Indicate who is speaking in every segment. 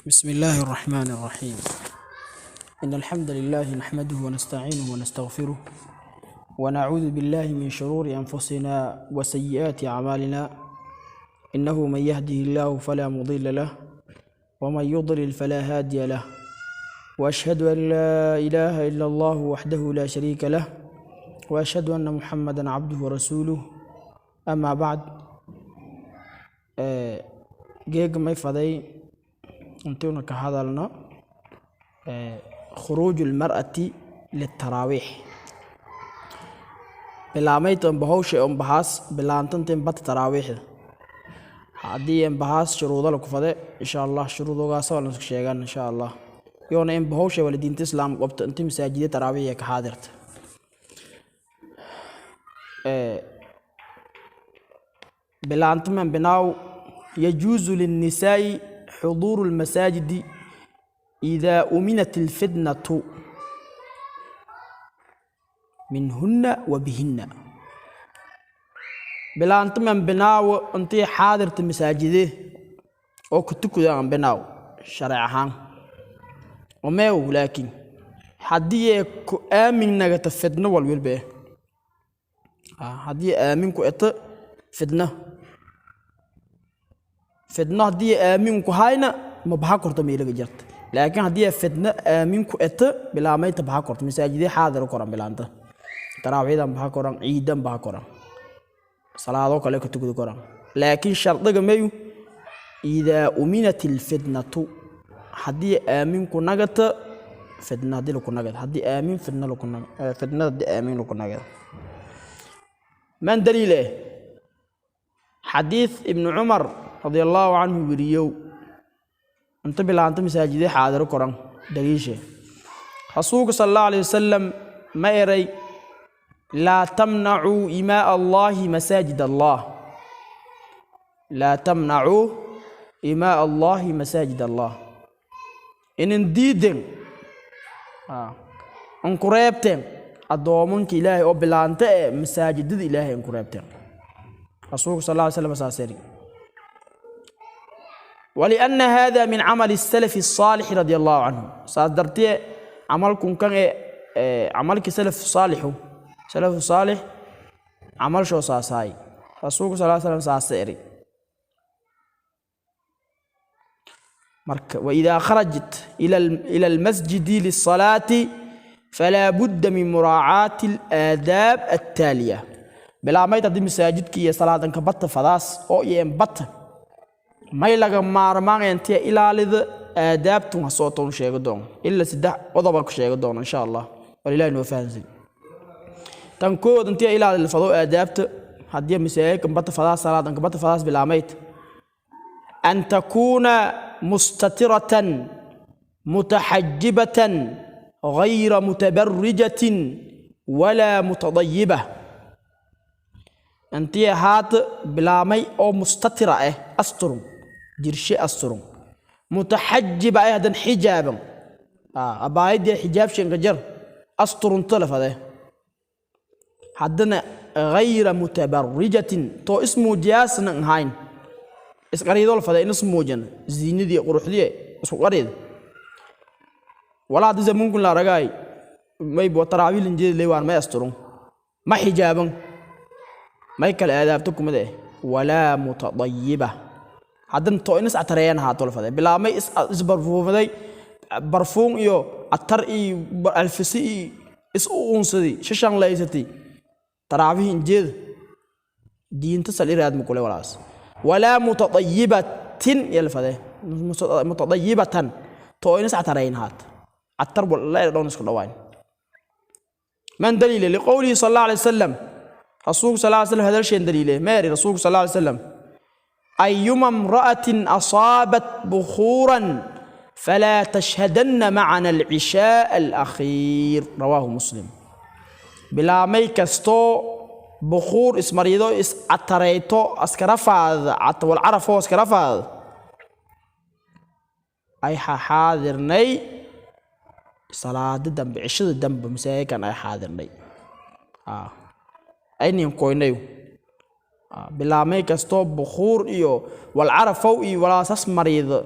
Speaker 1: بسم الله الرحمن الرحيم. إن الحمد لله نحمده ونستعينه ونستغفره، ونعوذ بالله من شرور أنفسنا وسيئات أعمالنا. إنه من يهده الله فلا مضل له، ومن يضلل فلا هادي له. وأشهد أن لا إله إلا الله وحده لا شريك له، وأشهد أن محمدا عبده ورسوله. أما بعد، geeg may faday intuuna ka hadalno khuruuju lmar'ati litaraawiix, bilaamayta unba hawsha unbahaas bilaantantin bata taraawiixda haddii inbahaas shuruudo la kufade. Insha Allah shuruudogaasa waa lasku sheegan insha Allah, yoona inba hawsha wala diinta islaam qabto inta masaajida taraawiix ka xaadirta. Bilaantaman binaaw يجوز للنساء حضور المساجد إذا أمنت الفتنة منهن وبهن. Bilaantaman binaaw intii xaadirta masaajide oo ku tukadaan binaaw sharci ahaan omeew, laakiin haddii ay ku aamin nagata fitno walwalba, haddii aamin ku eto fitno, fitno haddii aamin ku hayna ma baxa korto meelaga jirta. Laakiin haddii fitno aamin ku eto, bilaamayta baxa korto masaajidee, xaadir koran bilaanta taraawiixdan baxa koran, ciidan baxa koran, salaado kale ka tukadi koran. Laakiin shardiga mayu idaa uminat ilfitnatu, haddii aamin ku nagata fitna, haddii laku nagata, haddii aamin fitna laku fitnada, haddii aamin laku nagata. Man daliile? Xadiis Ibnu Cumar radia Allahu canhu weriyow inta bilaanta masaajidee xaadiro koran daliishe. Rasuulka sala Allahu alayh wasalam ma eray: "Laa tamnacuu imaa Allahi masaajid Allah, laa tamnacuu imaa Allahi masaajid Allah." Inin diiden inku reebteen addoomanka Ilaahay oo bilaanta ee masaajidada Ilaahay inku reebteen. Rasuulku sal alla alay slam saas eri. ولأن هذا من عمل السلف الصالح رضي الله عنه. Saas dartee camalkun kan ee camalkii salaf saalixu, salafu saalix camalshoo saasaay. Rasuulku sal ly slam saasa eri. Marka وإذا خرجت إلى المسجد للصلاة فلا بد من مراعاة الآداب التالية. Bilaamayt haddii masaajidka iyo salaadanka bata fadaas oo iyo bata, may laga maarmaan intiya ilaalida aadaabtun ha soo toon sheego doon, ilaa saddex qodoba ku sheego doon insha Allah. Walilahi noo fahansan. Tan kood, intiya ilaalida fado aadaabta haddii masaajidka bata fadaas, salaadanka bata fadaas bilaamayt: أن تكون مستترة متحجبة غير متبرجة ولا متضيبة. Intii ahaat bilaamay oo mustatira ah, asturun, jirshe asturun, mutaxajiba ah, hadan xijaaban, abaayadii xijaab shanka jar asturun talafade, haddana غayra mutabarijatin, too ismuujiyaasna ahayn, isqariidoo la fade in ismuujan ziinadii quruxdii isku qariid. Walaa haddii zamunkun la aragaay may bo taraawiilin jeedi leywaan, may asturun, ma xijaaban. May kale aadaabto kumid eh? Walaa mutadayiba, haddana too inis atareeyan ahaato la fade. Bilaabmay isbarfuumaday, barfuun iyo atar iyo alfisi iyo is u uunsaday, shishan laysatay, taraawiih injeeda diinta sal iraad mukule walaas. Walaa mutadayibatin yalfade, mutadayibatan, too inis atarayn haat, atar la dhoon isku dhawayn. Man daliile? Liqowlihi sal Allahu alayh wasalam, rasuulku sal ly slam hadalsheen daliile. Meeri rasuulku sal ly slam: "أيما امرأة أصابت بخورا فلا تشهدن معنا العشاء الأخير." رواه مسلم. Bilaamay kastoo bukhuur ismarido, is catareyto, askarafaad walcarafoo askarafaad, ay xaadirnay salaada dambe, cishada dambe masaajidkan ay xaadirnay, aynin koynayo. Bilaamay kastoo bukhuur iyo walcarafow iyo walaasas mariido.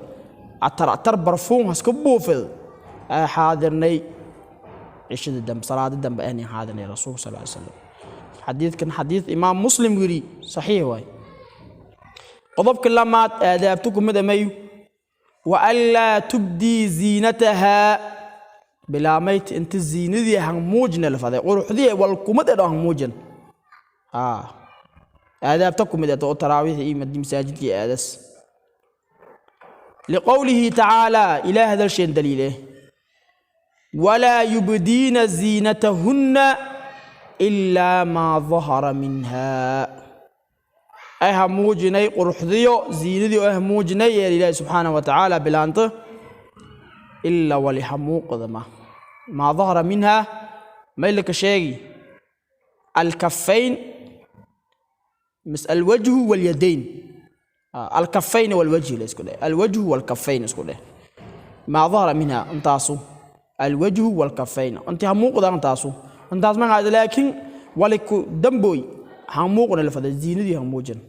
Speaker 1: Atar atar barfuun haska buufid ay xaadirnay cishada dambe, salaada dambe aanay xaadirnay rasuulka sal ly slam. Xadiidkan xadiid imaam Muslim yidhi, saxiix waay. Qodobka lamaad aadaabtu kumid amayu wa anlaa tubdii ziinatahaa, bilaamayt inta ziinadii hangmuujina la faday, quruxdii wal kumad ee hangmuujin. Aadaabta kumid ee oo taraawiixda iyo masaajidkii aadas, liqowlihi tacaala, ilaah hadalsheen daliile: walaa yubdiina ziinatahunna ilaa maa dahara minha. Ay ha muujinay quruxdiyo ziinadii oo ha muujinay ee Ilaahi subxaanahu wa tacaala bilaanta ilaa wali ha muuqda ma maa dahara minha. Maylaka sheegi alkafayn mis alwajhu walyadayn, alkafayn walwajhi la isku dheh, alwajhu walkafayn isku dheh. Maa dahara minha intaasu, alwajhu walkafayn, intii ha muuqda intaasu, intaas ma qaad, laakiin wali ku damboy ha muuqna la fada, ziinadii ha muujin.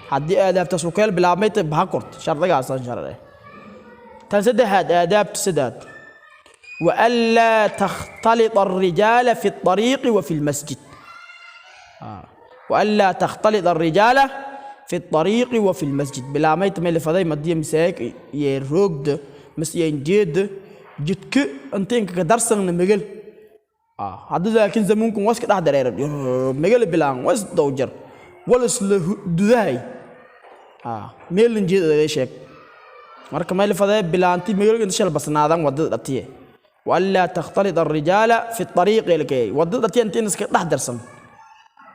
Speaker 1: Haddii aadaabtaas u keel bilaabmay ta baha kort shardigaasan sharci. Tan saddexaad, aadaabta saddex: وألا تختلط الرجال في الطريق وفي المسجد. وألا تختلط الرجال في الطريق وفي المسجد. بلا ما يتمل فضي مدي مساك يروغد مس ينجد jidka inta inka darsan megal. Hadda laakiin zamunkun waska dhex dareer megal bilaan was dowjar wal isla dudahay meelin jeed sheeg. Marka meel fadee bilaanti megal inta shal basnaadan wadada dhatiye. وألا تختلط الرجال في الطريق لكي wadada dhatiye inta iska dhex darsan,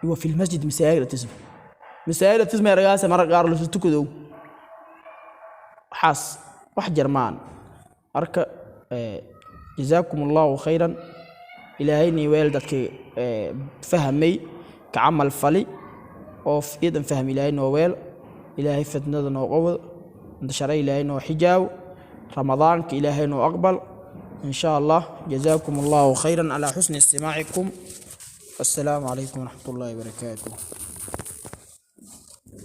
Speaker 1: وفي المسجد masaajid tism, masaajid tism ragaasa marka qaar la tukadow, waxaas wax jarmaan. Marka jazaakum allahu khayran. Ilaahayni weel dadka fahmay ka camal fali oo iidan fahmi Ilaahay noo weel. Ilaahay fitnada noo qowd inta sharay, Ilaahay noo xijaaw, ramadaanka Ilaahay noo aqbal in sha Allah. Jazaakum allahu khayran calaa xusni istimaacikum. Assalaamu calaykum waraxmat ullahi wabarakaatuh.